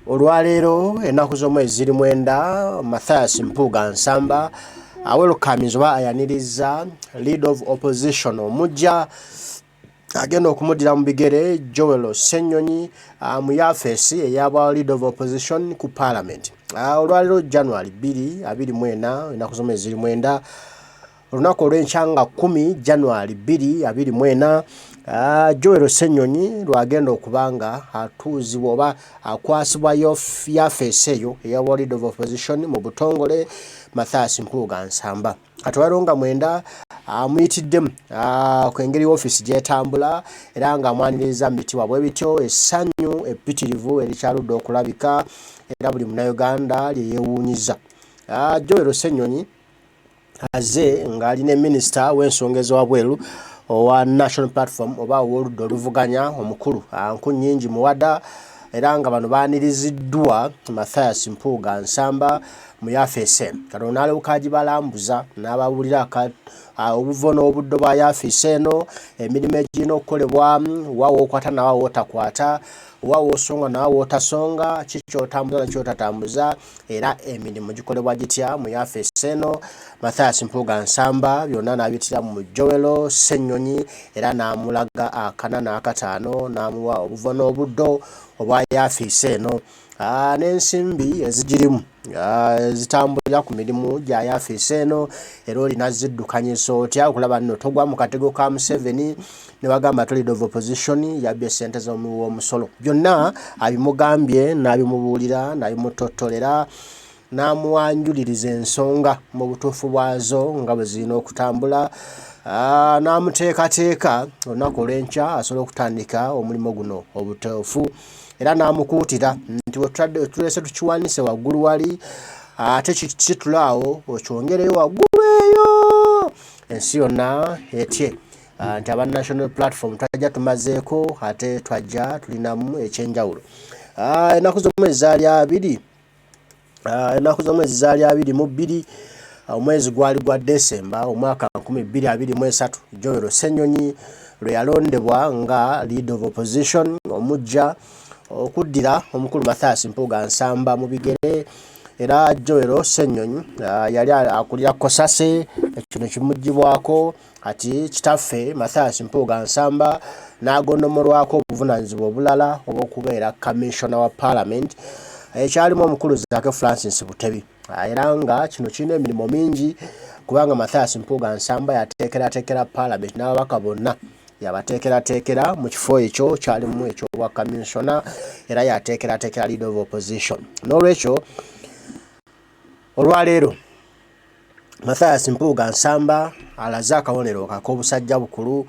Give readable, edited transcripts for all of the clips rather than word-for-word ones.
Olwaleero ennaku z'omwezi ziri 9, Mathias Mpuuga Nsamba awelcominze oba ayaniriza lead of opposition omujja agenda okumuddira mu bigere, Joel Ssenyonyi, mu yafeesi eyabwa lead of opposition ku parliament. Olwaleero January 224, ennaku z'omwezi ziri 9, olunaku olw'enkya nga 10 January 2024, Joel Ssenyonyi lwagenda okuba nga atuuzibwa oba akwasibwa yafeesi eyo eya lead of opposition mu butongole Mathias Mpuuga Nsamba. Kati olwaleero nga 9, amuyitiddemu ku engeri ofiisi gyetambula era nga amwaniriza mu bitiibwa bwe bityo, essanyu eppitirivu erikyaludde okulabika era buli Munnayuganda lye yeewuunyiza. Joel Ssenyonyi azze ng'ali ne minisita w'ensonga ez'ewabweru owa National Platform oba ow'oludda oluvuganya, omukulu Nkunnyingi Muwada, era nga bano baaniriziddwa Mathias Mpuuga Nsamba mu yafeesi eno. Kati ono n'alyoka agibalambuza n'ababuulira obuvo n'obuddo bwa yafeesi eno, emirimu egirina okukolebwamu, wa w'okwata nawa w'otakwata, wa w'osonga nawa w'otasonga, ki ky'otambuza na ky'otatambuza, era emirimu gikolebwa gitya mu yafeesi eno. Mathias Mpuuga Nsamba byonna n'abiyitira mu Joel Ssenyonyi era n'amulaga akana n'akataano, n'amuwa obuvo n'obuddo obwa yafeesi eno n'ensimbi ezigirimu ezitambulira ku mirimu gya yafeesi eno, era olina ziddukanyisa otya okulaba nno togwa mu katego ka Museveni ne bagamba to leader of opposition yabbye ssente z'omuwi w'omusolo. Byonna abimugambye n'abimubuulira n'abimutottolera n'amuwanjuliriza ensonga mu butuufu bwazo nga bwe zirina okutambula, n'amuteekateeka olunaku olw'enkya asobola okutandika omulimu guno obutuufu, era n'amukuutira nti wetulese tukiwanise waggulu wali, ate kisitula awo okyongereyo waggulu eyo ensi yonna etye nti aba National Platform twajja tumazeeko ate twajja tulinamu ekyenjawulo. Ennaku z'omwezi zaali 20, ennaku z'omwezi zaali 22, omwezi gwali gwa Desemba, omwaka 2023, Joel Ssenyonyi lwe yalondebwa nga leader of opposition omujja okuddira omukulu Mathias Mpuuga Nsamba mu bigere. Era Joel Ssenyonyi yali akulira COSASE, ekyo ne kimuggyibwako, kati kitaffe Mathias Mpuuga Nsamba n'agondomolwako obuvunaanyizibwa obulala obw'okubeera commissioner wa parliament ekyalimu omukulu Zaake Francis Butebi. Era nga kino kirina emirimu mingi kubanga Mathias Mpuuga Nsamba yateekerateekera parliament n'ababaka bonna, yabateekerateekera mu kifo ekyo kyalimu ekyobwa commissioner, era yateekerateekera leader of opposition. N'olwekyo olwaleero Mathias Mpuuga Nsamba alaze akabonero ak'obusajja bukulu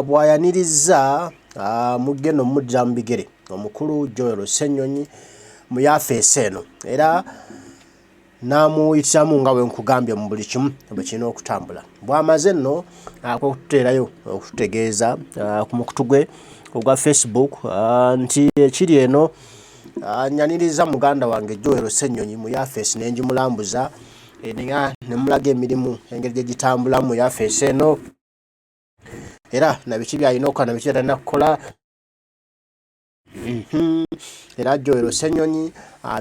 bw'ayaniriza mugenda omuddira mu bigere omukulu Joel Ssenyonyi mu yafeesi eno, era n'amuyitiramu nga bwe nkugambye mu buli kimu bwe kirina okutambula. Bw'amaze nno okututeerayo okututegeeza ku mukutu gwe ogwa Facebook nti ekiri eno, nyaniriza muganda wange Joel Ssenyonyi mu yafeesi ne ngimulambuza era ne mulaga emirimu engeri gye gitambula mu yafeesi eno, era na biki by'alina okukola na biki by'atalina kukola. Era Joel Ssenyonyi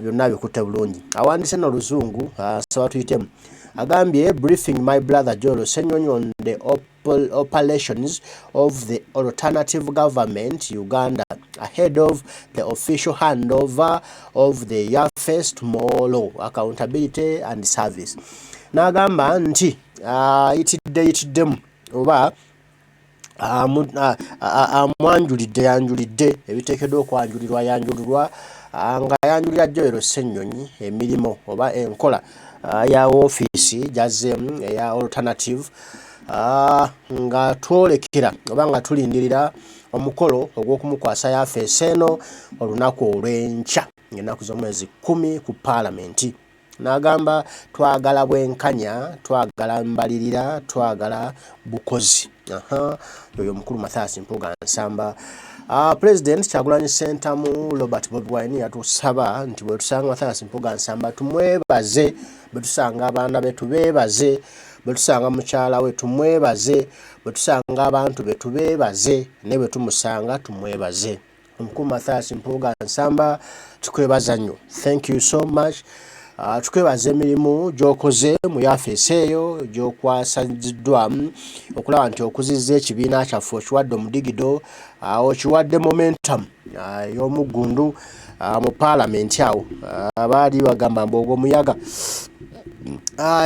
byonna abikutte bulungi. Awandiise n'oluzungu, saba tuyitemu. Agambye, "Briefing my brother Joel Ssenyonyi on the operations of the alternative government Uganda ahead of the official handover of the office tomorrow. Accountability and service." N'agamba nti ayitidde yitiddemu oba amwanjulidde, yanjulidde ebiteekeddwa okwanjulirwa, yanjulirwa nga ayanjulira Joel Ssenyonyi emirimu oba enkola ya woofiisi gy'azzeemu eya alternative, nga twolekera oba nga tulindirira omukolo ogw'okumukwasa yafeesi eno olunaku olw'enkya ng'ennaku z'omwezi 10 ku paalamenti. N'agamba twagala bwenkanya, twagala mbalirira, twagala bukozi. Oyo omukulu Mathias Mpuuga Nsamba. President Kyagulanyi Ssentamu Robert Bobi Wine yatusaba nti bwe tusanga Mathias Mpuuga Nsamba tumwebaze, bwe tusanga abaana be tubeebaze, bwe tusanga mukyala we tumwebaze, bwe tusanga abantu be tubeebaze, ne bwe tumusanga tumwebaze. Omukulu Mathias Mpuuga Nsamba, tukwebaza nnyo, thank you so much. Tukwebaza emirimu gy'okoze mu yafeesi eyo gy'okwasaziddwamu okulaba nti okuzizza ekibiina kyaffe, okiwadde omudigido, okiwadde momentum ey'omuggundu mu paalamenti. Awo baali bagamba mbu ogwo muyaga,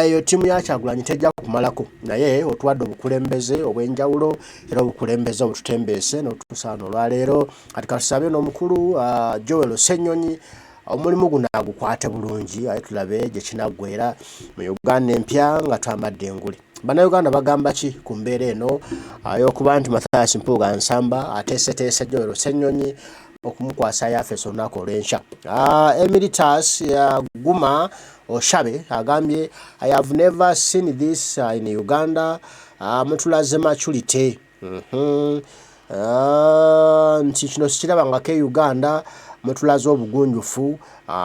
eyo ttiimu ya Kyagulanyi tejja kumalako, naye otuwadde obukulembeze obw'enjawulo era obukulembeze obututembeese n'otutuusa wano olwaleero. Kati katusabe n'omukulu Joel Ssenyonyi omulimu guno agukwate bulungi, aye tulabe gye kinaggwera mu Uganda empya nga twambadde engule. Bannayuganda bagamba ki ku mbeera eno ey'okuba nti Mathias Mpuuga Nsamba ateeseteese Joel Ssenyonyi okumukwasa yafeesi olunaku olw'enkya? Emeritus Guma Oshabe agambye, "I have never seen this in Uganda. Mutulaze maturity." Nti kino sikirabangako e Uganda, mutulaze obugunjufu,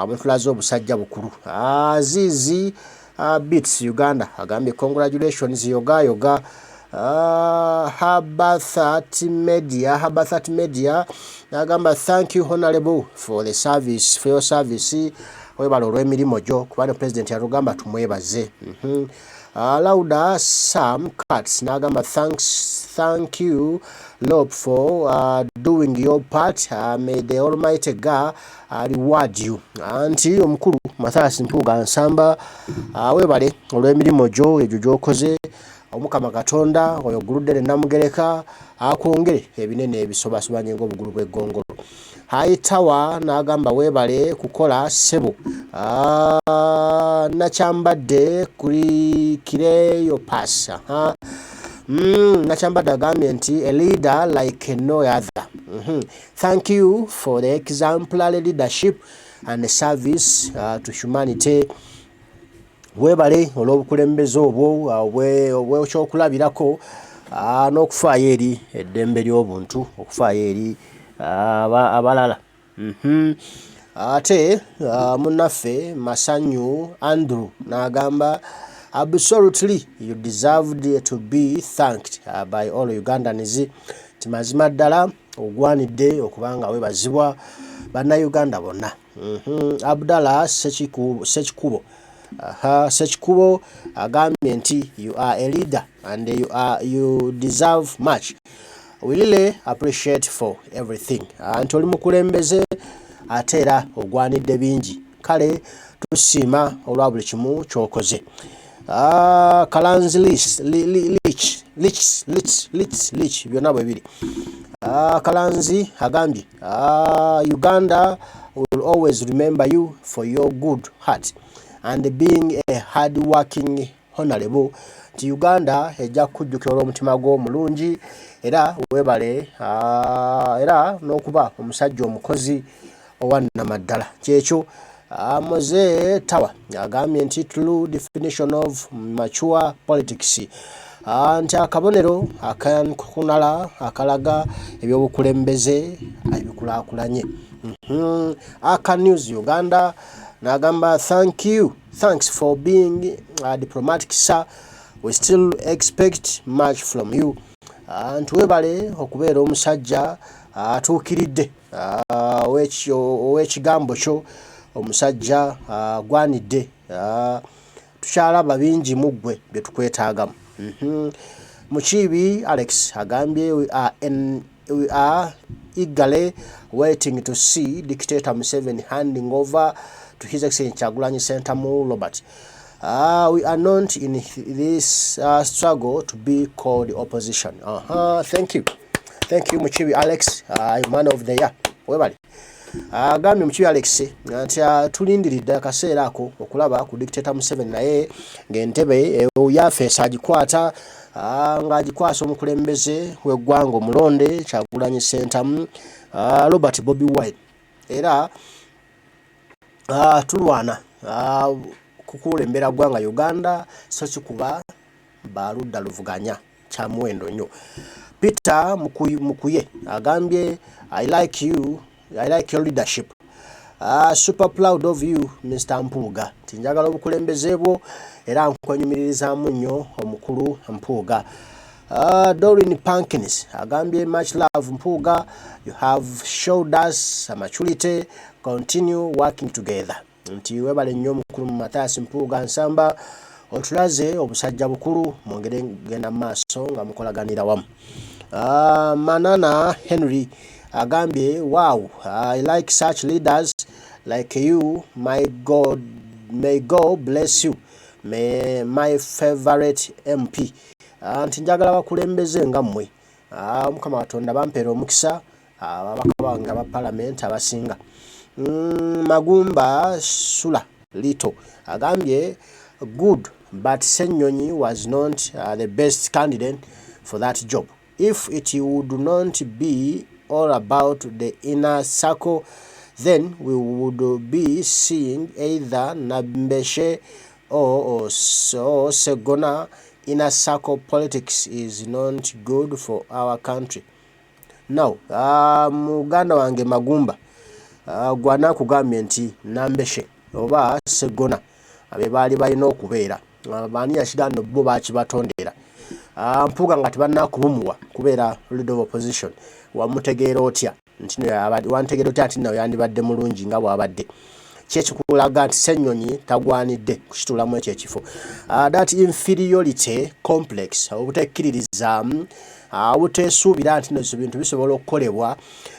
mutulaze obusajja bukulu. Azizi Beats Uganda agambye, "Congratulations, yoga yoga." Habathat Media, Habathat Media agamba, "Thank you, honorable, for the service, for your service." Webale olw'emirimu gyo, kuba ne president yatugamba tumwebaze. Lauda Sam Cats n'agamba, "Thanks, thank you, Lop, for doing your part. May the Almighty God reward you." Nti omukulu Mathias Mpuuga Nsamba, webale olw'emirimu gyo egyo gy'okoze. Omukama Katonda oyo Guluddere Namugereka akwongere ebinene ebisobasobanye ng'obugulu bw'eggongolo. Haitawa n'agamba, "Weebale kukola, ssebo." Nakyambadde kuri kireyo pass. Nakyambadde agambye nti, "A leader like no other. Thank you for the exemplary leadership and service to humanity." Weebale olw'obukulembeze obwo obwekyokulabirako n'okufaayo eri eddembe ly'obuntu, okufaayo eri abalala. Ate munnaffe Masanyu Andrew n'agamba, "Absolutely, you deserved to be thanked by all Ugandans." Nti mazima ddala ogwanidde okuba nga weebazibwa Bannayuganda bonna. Abdallah Sekikubo, Sekikubo agambye nti, "You are a leader and you deserve much. We really appreciate for everything." Nti oli mukulembeze ate era ogwanidde bingi, kale tusiima olwa buli kimu ky'okoze. Kalanzi Lich Lich Lich Lich Lich, byonna bwe biri. Kalanzi agambye, "Uganda will always remember you for your good heart and being a hard working honorable." Nti Uganda ejja kukujjukira olw'omutima gwo omulungi, era weebale era n'okuba omusajja omukozi owannamaddala. Kyekyo. Moze Tower agambye nti, "True definition of mature politics." Nti akabonero akankunala akalaga ebyobukulembeze ebikulaakulanye. Aka News Uganda n'agamba, "Thank you, thanks for being diplomatic, sir. We still expect much from you." Nti weebale okubeera omusajja atuukiridde ow'ekigambo kyo, omusajja agwanidde. Tukyalaba bingi mu ggwe bye tukwetaagamu. Mukiibi Alex agambye, We are eagerly waiting to see Dictator Museveni handing over to His Excellency Kyagulanyi Ssentamu Robert. We are not in this struggle to be called opposition." Thank you. Thank you, Mukiibi Alex, man of the year. Webale. Agambye Mukiibi Alex nti tulindiridde akaseera ako okulaba ku Dictator Museveni naye ng'entebe yafeesa agikwata ng'agikwasa omukulembeze w'eggwanga omulonde Kyagulanyi Ssentamu Robert Bobi Wine, era tulwana kukulembera ggwanga Uganda so kikuba baludda luvuganya. Kya muwendo nnyo. Peter Mukuye agambye, "I like you, I like your leadership. Super proud of you, Mr Mpuuga." Nti njagala obukulembeze bwo era nkwenyumiririzaamu nnyo, omukulu Mpuuga. Doreen Pankins agambye, "Much love Mpuuga, you have showed us maturity, continue working together." Nti webale nnyo omukulu Mathias Mpuuga Nsamba, otulaze obusajja bukulu, mwongere genda mu maaso nga mukolaganira wamu. Manana Henry agambye, "Wow, I like such leaders like you. My God, may God bless you. May my favorite MP." Nti njagala bakulembeze nga mmwe. Mukama Katonda bampeera omukisa ababaka bange aba parliament abasinga. Magumba Sula Lito agambye, "Good, but Ssenyonyi was not the best candidate for that job. If it would not be all about the inner circle, then we would be seeing either Nambeshe or Sseggona. Inner circle politics is not good for our country." Now, muganda wange Magumba, gwana akugambye nti Nambeshe oba Sseggona be baali balina okubeera. Baani yakiganda bo bakibatondera? Mpuuga nga tebannakubumuwa kubeera leader of opposition, wamutegeera otya nti wantegeera otya nti nawe yandibadde mulungi nga bw'abadde? Ki ekikulaga nti Ssennyonyi tagwanidde kukituulamu ekyo ekifo? That inferiority complex, obutekkiririzaamu, obuteesuubira nti no bintu bisobola okukolebwa,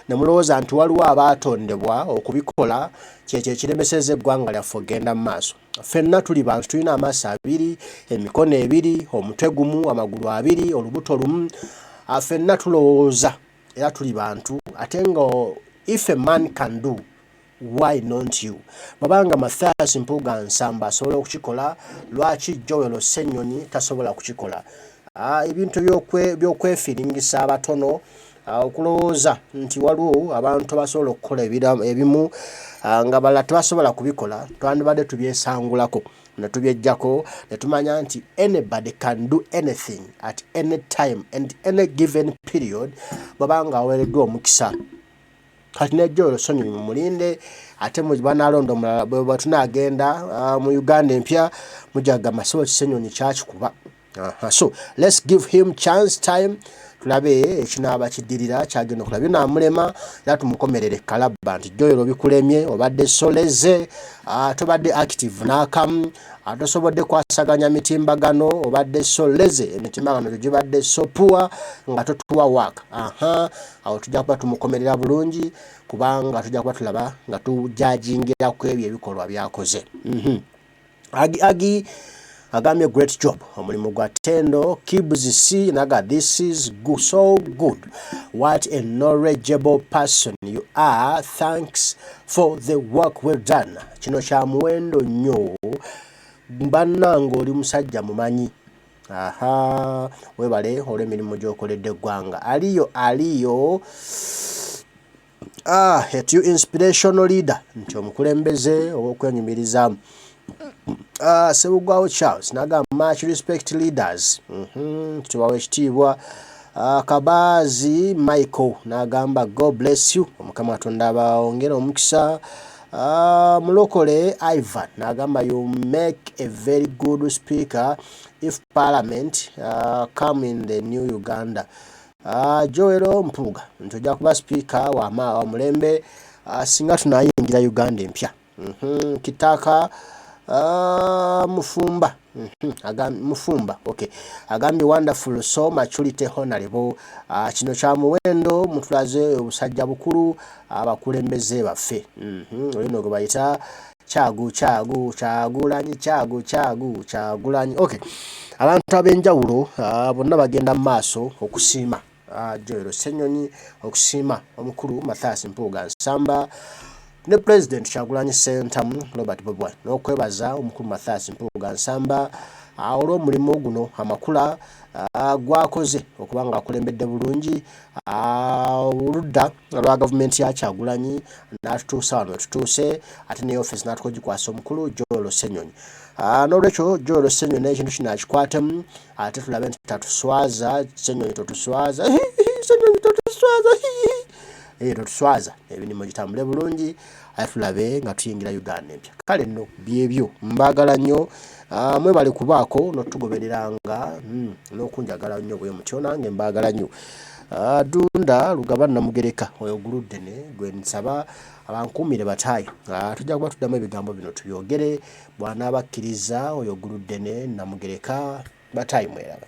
ne mulowooza nti waliwo abaatondebwa okubikola, kyekyo ekiremeseza eggwanga lyaffe okugenda mu maaso. Ffenna tuli bantu, tulina amaaso abiri, emikono ebiri, omutwe gumu, amagulu abiri, olubuto lumu. Ffenna tulowooza era tuli bantu. Ate nga if a man can do, why not you? Bwabanga Mathias Mpuuga Nsamba asobola okukikola, lwaki Joel Ssenyonyi tasobola kukikola? Ebintu by'okwefiringisa abatono, okulowooza nti waliwo abantu abasobola okukola ebimu nga balala tebasobola kubikola, twandibadde tubyesangulako ne tubyeggyako ne tumanya nti anybody can do anything at any time and any given period bw'abanga aweereddwa omukisa. Kati ne Joel Ssenyonyi mumulinde, ate banalonda omulala bwe tunaagenda mu Uganda empya, mujja kugamba ssebo Ssenyonyi kyakikuba. So let's give him chance, time, tulabe ekinaaba kiddirira kyagenda okulaba. Binaamulema era tumukomerere kalabba nti Joel bikulemye, obadde soleze, tobadde active n'akamu, tosobodde kwasaganya mitimbagano, obadde soleze, emitimbagano gyo gibadde so poor nga totuwa work. Aha, awo tujja kuba tumukomerera bulungi, kubanga tujja kuba tulaba nga tujajingira ku ebyo ebikolwa byakoze. Agi agi agambye, "Great job, omulimu gwa tendo." Kibs C naga, "This is so good. What a knowledgeable person you are. Thanks for the work well done." Kino kya muwendo nnyo bannange, oli musajja mumanyi. Aha, webale olw'emirimu gy'okoledde eggwanga. Aliyo aliyo etu inspirational leader, nti omukulembeze ow'okwenyumirizaamu. Sebugwawo Charles nagamba, "Much respect, leaders." Tubawa ekitiibwa. Kabazi Michael nagamba, "God bless you." Omukama Katonda abawongere omukisa. Mulokole Ivan nagamba, "You make a very good speaker if parliament come in the new Uganda." Joel Mpuuga nti ojja kuba speaker wa mulembe singa tunayingira Uganda empya. Kitaka Mufumba, Mufumba, okay, agambye, "Wonderful, so maturity, honorable." Kino kya muwendo, mutulaze obusajja bukulu abakulembeze baffe. Oyo no gwe bayita Kyagu, Kyagu Kyagulanyi, Kyagu, Kyagu Kyagulanyi. Okay, abantu ab'enjawulo bonna bagenda mu maaso okusiima Joel Ssenyonyi, okusiima omukulu Mathias Mpuuga Nsamba ne President Kyagulanyi Ssentamu Robert Bobi Wine, n'okwebaza omukulu Mathias Mpuuga Nsamba olw'omulimu guno amakula gwakoze okuba nga akulembedde bulungi oludda lwa gavumenti ya Kyagulanyi n'atutuusa wano wetutuuse, ate ne ofiisi n'atuka ogikwasa omukulu Joel Ssenyonyi. N'olwekyo Joel Ssenyonyi n'ekintu kino akikwatemu, ate tulabe nti tatuswaza. Ssenyonyi totuswaza, Ssenyonyi totuswaza. Eh, totuswaza, emirimu gitambule bulungi, aye tulabe nga tuyingira Uganda empya. Kale nno byebyo, mbaagala nnyo, ah, mwebale kubaako n'otugobereranga n'okunjagala nnyo bwe mutyo, nange mbaagala nnyo. Ah, Dunda Lugaba Namugereka oyo Guluddene gwe nsaba abankuumire bataayi. Ah, tujja kuba tuddamu ebigambo bino tubyogere bw'anaaba akkiriza oyo Guluddene Namugereka bataayi mweraba.